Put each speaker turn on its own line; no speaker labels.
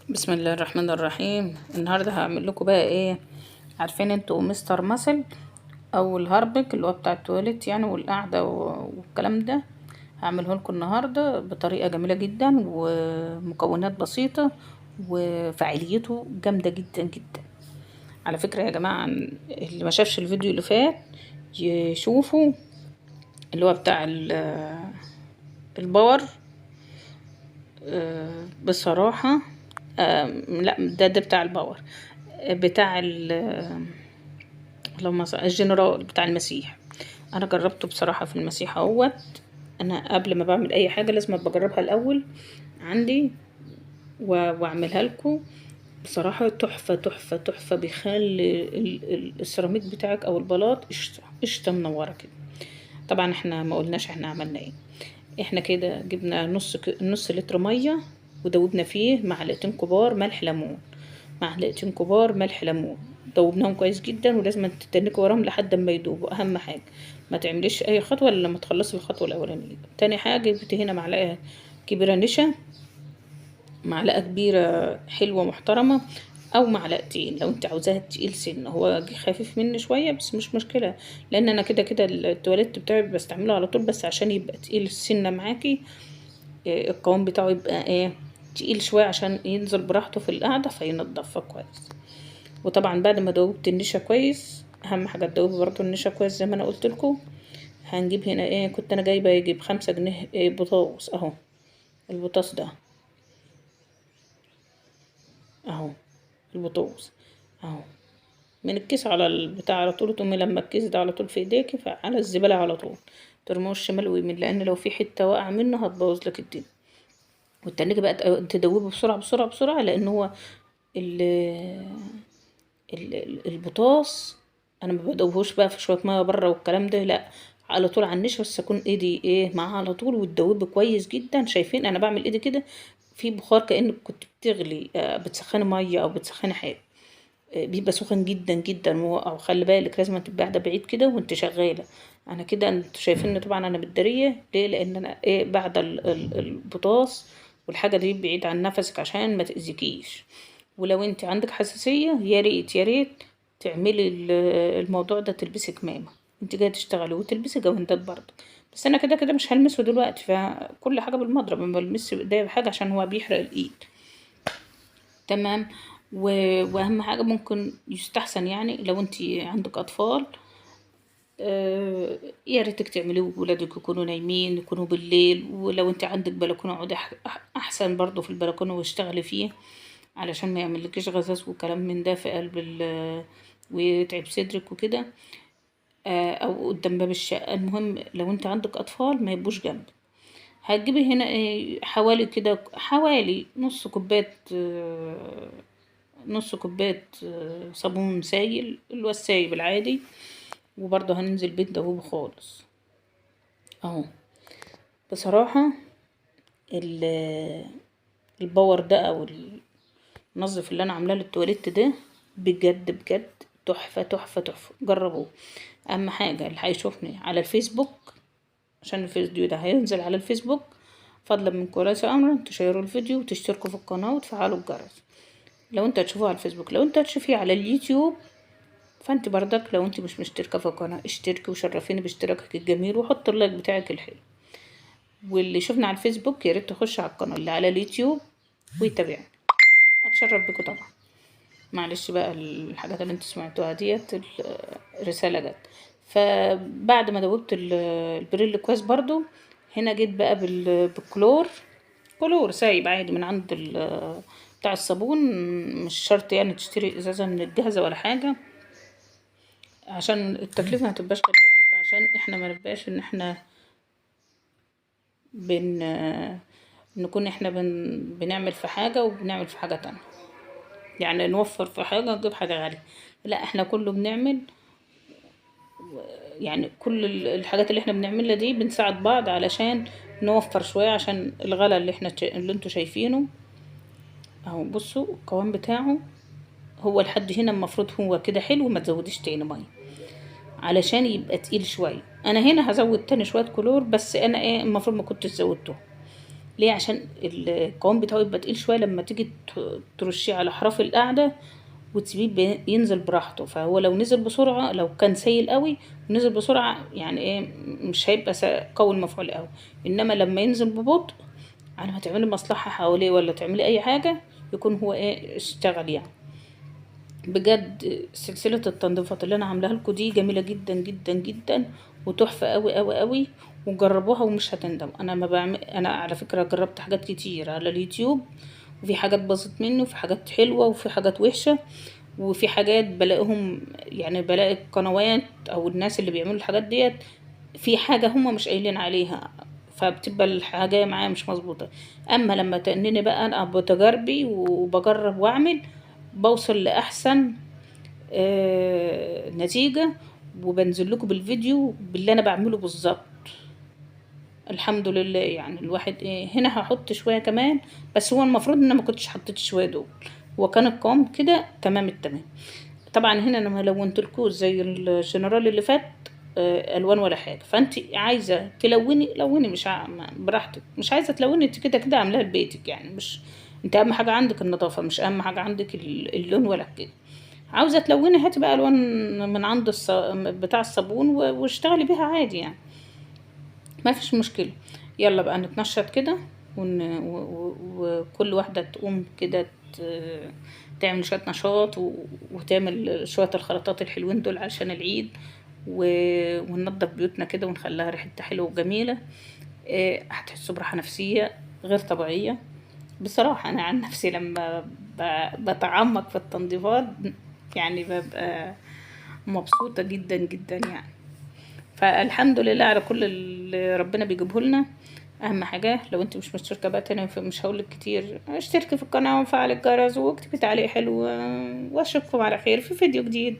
بسم الله الرحمن الرحيم. النهارده هعمل لكم بقى ايه؟ عارفين انتوا مستر ماسل او الهاربك اللي هو بتاع التواليت يعني والقعده والكلام ده، هعمله لكم النهارده بطريقة جميلة جدا ومكونات بسيطة وفاعليته جامدة جدا جدا. على فكرة يا جماعة، اللي ما شافش الفيديو اللي فات يشوفه، اللي هو بتاع الباور. بصراحة لا، ده بتاع الباور، بتاع اللهم صل، الجنرال بتاع المسيح. انا جربته بصراحة في المسيح اهوت. انا قبل ما بعمل اي حاجة لازم ابقى اجربها الاول عندي واعملها لكم. بصراحة تحفة تحفة تحفة، بيخلي السيراميك بتاعك او البلاط قشطه قشطه منورة كده. طبعا احنا ما قلناش احنا عملنا ايه. احنا كده جبنا نص لتر مية ودوبنا فيه معلقتين كبار ملح ليمون، معلقتين كبار ملح ليمون، دوبناهم كويس جدا، ولازم تتنكوا وراهم لحد ما يدوبوا. اهم حاجة ما تعمليش اي خطوة الا لما تخلصي الخطوة الاولانية. تاني حاجة جبت هنا معلقه كبيرة نشا، معلقه كبيرة حلوة محترمه، او معلقتين لو انت عاوزاها تقيل سنة. هو جه خفيف مني شوية بس مش مشكلة، لان انا كده كده التواليت بتاعي بستعمله على طول، بس عشان يبقى تقيل السنة معاكي، القوام بتاعه يبقى تقيل شوية عشان ينزل براحته في القعدة فينضفها كويس. وطبعا بعد ما دوبت النشا كويس، اهم حاجة تدوبي برضو النشا كويس زي ما انا قلت لكم. هنجيب هنا كنت انا جايبه يجيب 5 جنيه بطاطس اهو، البطاطس ده اهو، البطاطس اهو من الكيس على البتاع على طول. تقومي لما الكيس ده على طول في ايديكي فعلى الزبالة على طول، ترموه شمال ويمين، لان لو في حتة واقعه منه هتبوظ لك الدنيا. والتنيجي بقى تدوبه بسرعة بسرعة بسرعة، لان هو البطاس انا ما بدوبهوش بقى في شوية مية بره والكلام ده، لا على طول على النشا، بس اكون ايدي معاها على طول، وتدوبه كويس جدا. شايفين انا بعمل ايدي كده في بخار كأنك كنت بتغلي، بتسخني مية او بتسخني حاجة، بيبقى سخن جدا جدا. وخلي بالك لازم تبقى قاعدة بعيد كده وانت شغالة. انا كده انتوا شايفين طبعا انا متداريه ليه، لان انا بعد البطاس والحاجة دي بعيد عن نفسك عشان ما تاذيكيش. ولو انت عندك حساسية يا ريت يا ريت تعملي الموضوع ده، تلبسي كمامه انت جاية تشتغلي وتلبسي جوانتات برضه. بس انا كده كده مش هلمسه دلوقتي، فكل حاجة بالمضرب، ما بلمسش بايديا بحاجة عشان هو بيحرق الايد. تمام. واهم حاجة ممكن يستحسن لو انت عندك اطفال، يا ريتك تعمليه وولادك يكونوا نايمين، يكونوا بالليل. ولو انت عندك بلكونة اقعدي احسن برضو في البلكونه واشتغلي فيه، علشان ما يعملكيش غزاز وكلام من ده في قلب ويتعب صدرك وكده، او قدام باب الشقة. المهم لو انت عندك اطفال ما يبقوش جنبك. هتجيبي هنا حوالي كده، حوالي نص كوباية، نص كوباية، صابون سايل اللي هو السايب العادي، وبرضه هننزل بيه ندوبه خالص اهو. بصراحة الباور ده او المنظف اللي انا عاملاه للتواليت ده بجد بجد تحفة تحفة تحفة، جربوه. اهم حاجة اللي هيشوفني على الفيسبوك، عشان الفيديو ده هينزل على الفيسبوك، فضلا منكم وليس امرا تشيروا الفيديو وتشتركوا في القناة وتفعلوا الجرس لو انت هتشوفوه على الفيسبوك. لو انت هتشوفيه على اليوتيوب فانت برضك لو انت مش مشتركة في القناة اشتركي وشرفيني باشتراكك الجميل وحط اللايك بتاعك الحلو. واللي شفنا على الفيسبوك يا ريت تخش على القناة اللي على اليوتيوب ويتابعني، اتشرف بيكم طبعا. معلش بقى الحاجات اللي انتوا سمعتوها ديت الرسالة جت. فبعد ما دوبت البريل كويس برضو، هنا جيت بقى بالكلور، كلور سايب عادي من عند بتاع الصابون، مش شرط تشتري ازازة من الجاهزة ولا حاجة، عشان التكلفة ما تبقاش غالية، فعشان احنا ما نبقاش ان احنا نكون احنا بنعمل في حاجة وبنعمل في حاجة تانية، يعني نوفر في حاجة ونجيب حاجة غالية. لا احنا كله بنعمل، كل الحاجات اللي احنا بنعملها دي بنساعد بعض علشان نوفر شوية، عشان الغلا اللي انتوا شايفينه اهو. بصوا القوام بتاعه هو لحد هنا المفروض هو كده حلو، ما تزوديش تاني مية علشان يبقى تقيل شوية. انا هنا هزود تاني شوية كلور، بس انا المفروض ما كنتش زودته. ليه؟ عشان القوام بتاعه يبقى تقيل شوية لما تيجي ترشيه على احراف القعدة وتسيبيه ينزل براحته. فهو لو نزل بسرعة، لو كان سايل قوي ونزل بسرعة يعني ايه مش هيبقى قوي المفعول قوي. انما لما ينزل ببطء على ما تعملي مصلحة حواليه ولا تعملي اي حاجة يكون هو ايه اشتغل يعني. بجد سلسلة التنظيفات اللي انا عاملاها لكم دي جميلة جدا جدا جدا وتحفه قوي قوي قوي، وجربوها ومش هتندم. انا ما بعمل، انا على فكرة جربت حاجات كتير على اليوتيوب، وفي حاجات باظت مني، وفي حاجات حلوة، وفي حاجات وحشة، وفي حاجات بلاقيهم يعني بلاقي القنوات او الناس اللي بيعملوا الحاجات ديت في حاجة هما مش قايلين عليها، فبتبقى الحاجة معايا مش مظبوطة. اما لما تأنيني بقى انا بتجاربي وبجرب واعمل، بوصل لاحسن نتيجة، وبنزل لكم بالفيديو باللي انا بعمله بالظبط. الحمد لله. يعني الواحد ايه، هنا هحط شوية كمان، بس هو المفروض ان انا ما كنتش حطيت شوية دول، هو كان القوام كده تمام التمام. طبعا هنا انا ما لونتلكوش زي الجنرال اللي فات الوان ولا حاجة، فانت عايزه تلوني لوني، مش براحتك، مش عايزه تلوني انت كده كده عاملاها لبيتك يعني، مش انت اهم حاجة عندك النظافة، مش اهم حاجة عندك اللون ولا كده. عاوزه تلوني هاتي بقى الوان من عند بتاع الصابون واشتغلي بيها عادي يعني، ما فيش مشكلة. يلا بقى نتنشط كده وكل واحدة تقوم كده تعمل شوية نشاط وتعمل شوية الخلطات الحلوين دول عشان العيد، وننضف بيوتنا كده ونخليها ريحتها حلوة وجميلة. هتحسوا براحة نفسية غير طبيعية بصراحة. انا عن نفسي لما بتعمق في التنظيفات يعني ببقى مبسوطة جدا جدا يعني. فالحمد لله على كل اللي ربنا بيجيبه لنا. اهم حاجة لو انت مش مشتركة بقى تاني مش هقولك كتير، اشتركي في القناة وفعلي الجرس واكتبي تعليق حلو، واشوفكم على خير في فيديو جديد.